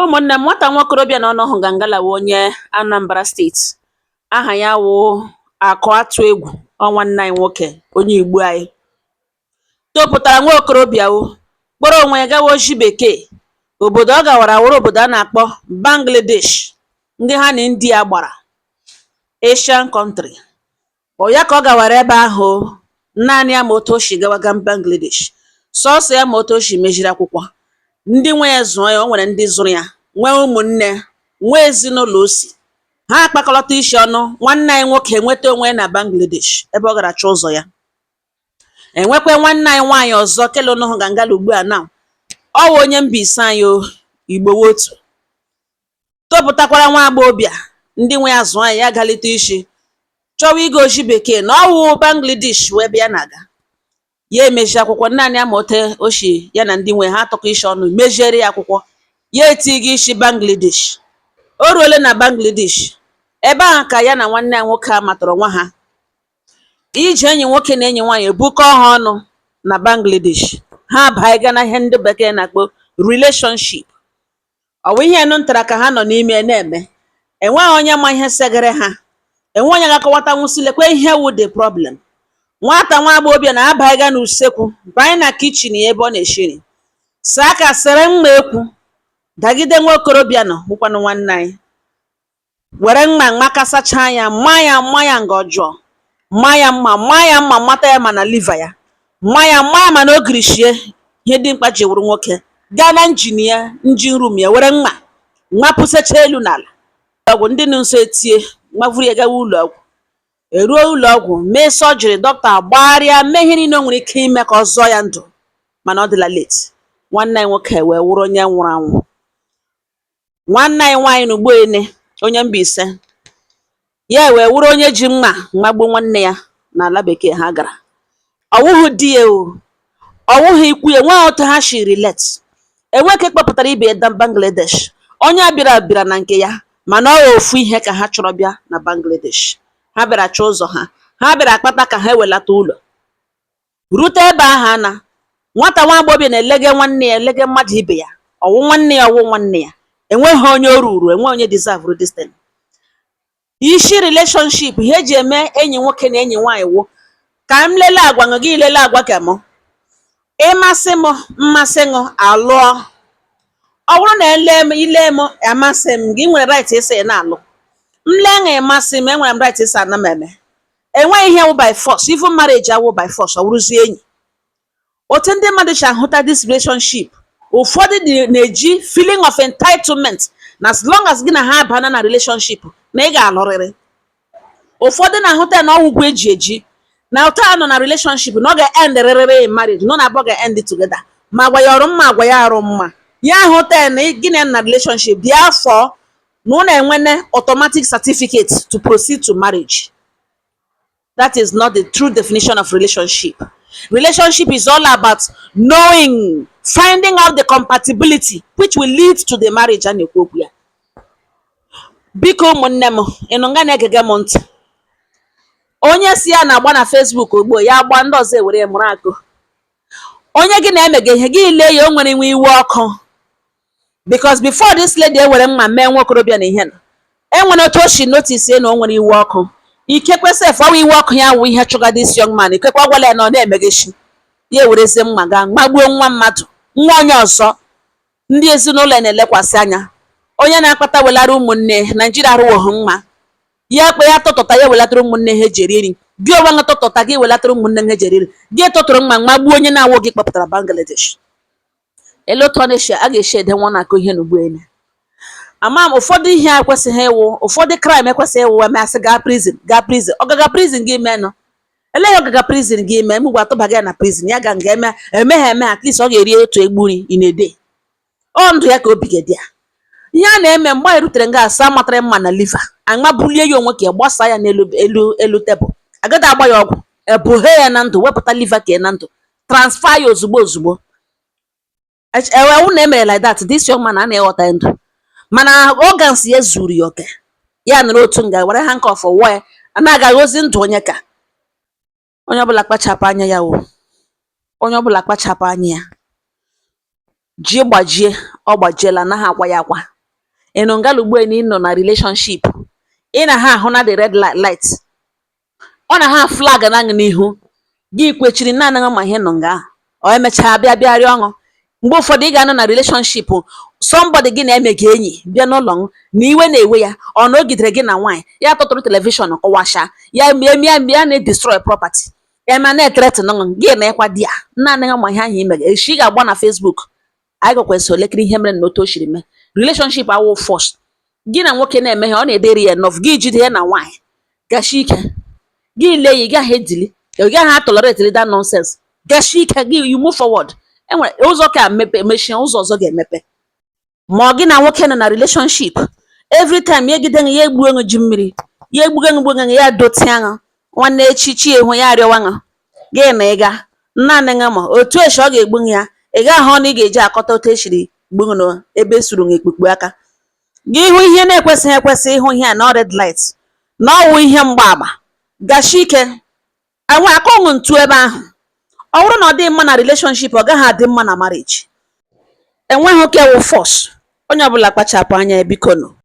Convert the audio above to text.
Ụmụnne m, nwata nwokorobịa na ọnọhụ Ngangala wụ onye Anambra Steeti. Aha ya wụ Akụ Atụ Egwu. Ọ nwanne anyị nwoke, onye Igbo anyị topụtara nwa okorobịa o kpọrọ onwe ya gawa ozi bekee. Obodo ọ gawara wụrụ obodo a na-akpọ Bangladesh, ndị ha na India gbara, Asian country. Ọ ya ka ọ gawara ebe ahụ o, naanị ya ma otu o si gawaga Bangladesh, sọsọ ya ma otu o si mejiri akwụkwọ. Ndị nwe ya zụọ ya, o nwere ndị zụrụ ya, nwee ụmụnne, nwee ezinụlọ o si. Ha akpakọlọta isi ọnụ, nwanne anyị nwoke nweta onwe ya na Bangladesh ebe ọ gara chọọ ụzọ ya. Enwekwe nwanne anyị nwaanyị ọzọ kelụnụ Ngangala ugbu a now. Ọ wụ onye Mbaise anyị o, Igbo wụ otu. Topụtakwara nwa agbọghọbịa, ndị nwe ya zụọ ya, ya galite isi chọwa ịga ozi bekee na ọ wụ Bangladesh wee ebe ya na-aga. Ya emechi akwụkwọ, naanị ya ma ote o si ya na ndị nwe ha atụkọ isi ọnụ meziere ya akwụkwọ, ya etighị isi Bangladesh. O ruole na Bangladesh, ebe ahụ ka ya na nwanne ya nwoke a matara onwe ha. Ije enyi nwoke na enyi nwaanyị ebukọ ha ọnụ na Bangladesh, ha abanye na ihe ndị bekee na-akpọ relationship. Ọ wụ ihe nụ ntara ka ha nọ n'ime na-eme. Enweghị onye ma ihe segere ha, enwe onye ga-akọwatanwu sị lekwe ihe wụ the problem. Nwata nwa agbọghọbịa na-abanye n'usekwu, banye na kitchen ya ebe ọ na-eshi nri, saa aka, sere mma ekwu, dagide nwa okorobịa nọ bụkwanụ nwanne anyị, were mma makasacha ya, maa ya, maa ya nga ọjọọ, maa ya mma, maa ya mma, mata ya ma na liver ya, maa ya, maa ya ma na ogirishie ihe dimkpa ji wụrụ nwoke, gaa na engine ya, engine room ya, were mma mapụsacha elu n'ala. Ọgwụ ndị nọ nso etie mavuru ya gawa ụlọ ọgwụ. Eruo ụlọ ọgwụ, mee surgery, dọkịta gbagharịa, mee ihe niile o nwere ike ime ka ọ zọọ ya ndụ, mana ọ dịla late. Nwanne anyị nwoke wee wụrụ onye nwụrụ anwụ. Nwanne anyị nwaanyị na ugboene, onye Mbaise, ya wee wụrụ onye ji mma magbuo nwanne ya n'ala bekee ha gara. Ọ wụghị di ya o, ọ wụghị ikwu ya, enweghị otu ha shi relate. Enwe ka ekpepụtara ibe ya na Bangladesh. Onye a bịara bịara na nke ya, mana ọ ofu ihe ka ha chọrọ bịa na Bangladesh. Ha bịara chọọ ụzọ ha, ha bịara kpata ka ha ewelata ụlọ. Rute ebe ahụ, ana nwata nwa agbọghọbịa na-elege nwanne ya, elege mmadụ ibe ya, ọwụ nwanne ya, ọwụ nwanne ya. Enweghị onye o ruru, enweghị onye deserve this thing. Isi relationship, ihe eji eme enyi nwoke na enyi nwaanyị wụ ka m lelee agwa ṅụ, gị lelee agwa ka mụ, ịmasị m, mmasị ṅụ, alụọ. Ọ bụrụ na ele m, ile m, amasị m gị, nwere right ịsị ị na-alụ m. Lee ṅụ, ịmasị m, enwere m right ịsị ana m eme. Enweghị ihe wụ by force, even marriage awụ by force. Ọ wụrụzie enyi. Otu ndị mmadụ si ahụta this relationship, ụfọdụ na-eji feeling of entitlement na as long as gị na ha abana na relationship na ị ga-alụrịrị. Ụfọdụ na-ahụta na ọgwụgwọ eji eji na ụtọ a nọ na relationship na ọ ga-end rịrịrị in marriage, nọ na abụọ ga-end together, ma agwa ya ọrụ mma, agwa ya arụ mma. Ya ahụta na gị na ya na relationship dị afọ na ụnụ enwene automatic certificate to proceed to marriage. That is not the true definition of relationship. Relationship is all about knowing, finding out the compatibility which will lead to the marriage a na-ekwu okwu ya. Biko ụmụnne m, ịnụ nga na-egege m ntị, onye si ya na-agba na Facebook ugbu a, ya agba ndị ọzọ ewere ya mụrụ akụ. Onye gị na-emege ihe gị lee ya, o nwere nwe iwe ọkụ, because before this lady ewere mma mee nwa okorobịa na ihe nọ, enwere otu o si notice na o nwere iwe ọkụ. Ikekwe sef, ọwa iwe ọkụ ya wụ ihe chụga this young man. Ikekwe ọ gwala ya na ọ na-emegechi ya, ewerezie mma gaa magbuo nwa mmadụ, nwa onye ọzọ. Ndị ezinụlọ ya na-elekwasị anya onye na-akpata welara ụmụnne Naijiria arụwoghị mma ya kpe ya tụtụta, ya welatara ụmụnne ha eji eri nri. Gị onwe gị tụtụta, gị welatara ụmụnne ha eji eri nri. Gị tụtụrụ mma magbuo onye na-awụ gị kpọpụtara Bangladesh. Ele otu ọ na-esi a ga-esi ede nwa na-akụ ihe n'ugbo ene ama m. Ụfọdụ ihe a ekwesịghị ịwụ, ụfọdụ crime ekwesịghị ịwụ emasị gaa prison, gaa prison. Ọ gaga prison gị menụ eleghị, ọgaga prison gị mee mgbe atụbaghị ya na prison, ya ga nga eme eme ha eme. At least ọ ga-eri otu egbu nri in a day. Ọ ndụ ya ka obi ga-edi ya. Ihe a na-eme mgbe anyị rutere nga, asa matara mma na liver, ama bulie ya onwe ka ya gbasaa ya n'elu elu elu tebụl, agaghị agba ya ọgwụ, ebughe ya na ndụ, wepụta liver ka ya na ndụ, transfer ya ozugbo ozugbo. Ewewu na emere like that, this young man a na-ịghọta ndụ, mana organs ya zuru ya oke. Ya nọrọ otu nga were handcuff wụọ ya, a na-agaghị ozi ndụ. Onye ka onye ọbụla kpachapụ anya ya o, onye ọbụla kpachapụ anya ya. Ji gbajie, ọ gbajiela, anaghị akwa ya akwa. Ị nọ ngala ugbu a na ị nọ na relationship, ị na ha ahụ na the red light, ọ na ha flag na n'ihu gị, kwechiri na anaghị ma ihe nọ nga ahụ. Ọ emechaa bịa bịa rịọ ọṅụ. Mgbe ụfọdụ ị ga-anọ na relationship, somebody gị na-eme gị enyi bịa n'ụlọ m na iwe na-ewe ya, ọ na o gidere gị na nwaanyị ya tụtụrụ television kọwasha ya, mie ya na-destroy property ya, ma na-ethreaten gị na ịkwa di ya nna anaghị ma ihe ahụ ime. Echi ị ga-agba na Facebook, anyị gakwesị olekiri ihe mere na otu o siri mee. Relationship awụ force. Gị na nwoke na-eme ihe ọ na-ederi ya enough, gị jide ya na nwaanyị gashi ike, gị lee ya, ị gaghị edili, ị gaghị atolerate that nonsense. Gashi ike gị, you move forward. Enwere ụzọ ka mepe, mechie ụzọ ọzọ ga-emepe. Ma ọ gị na nwoke nọ na relationship, every time ya egide ya, egbuo ṅụ ji mmiri, ya egbugo ṅụ, gbuo ṅụ ya, dotia ṅụ. Nwanne, echi chi ehu ya arịọwa ṅụ gị na ịga naanị ṅụ, ma otu esi ọ ga-egbu ya, ị gaghị hụ na ị ga-eji akọta otu esiri gbu ṅụ na ebe esuru ṅụ ekpukpu aka gị. Hụ ihe na-ekwesịghị ekwesị, ịhụ ihe a na red light, na ọwụ ihe mgbaama. Gashi ike, enwe akọṅụ ntu ebe ahụ. Ọ bụrụ na ọ dị mma na relationship, ọ gaghị adị mma na marriage. Enweghị oke wụ force. Onye ọbụla kpachapụ anya ya, biko nụ.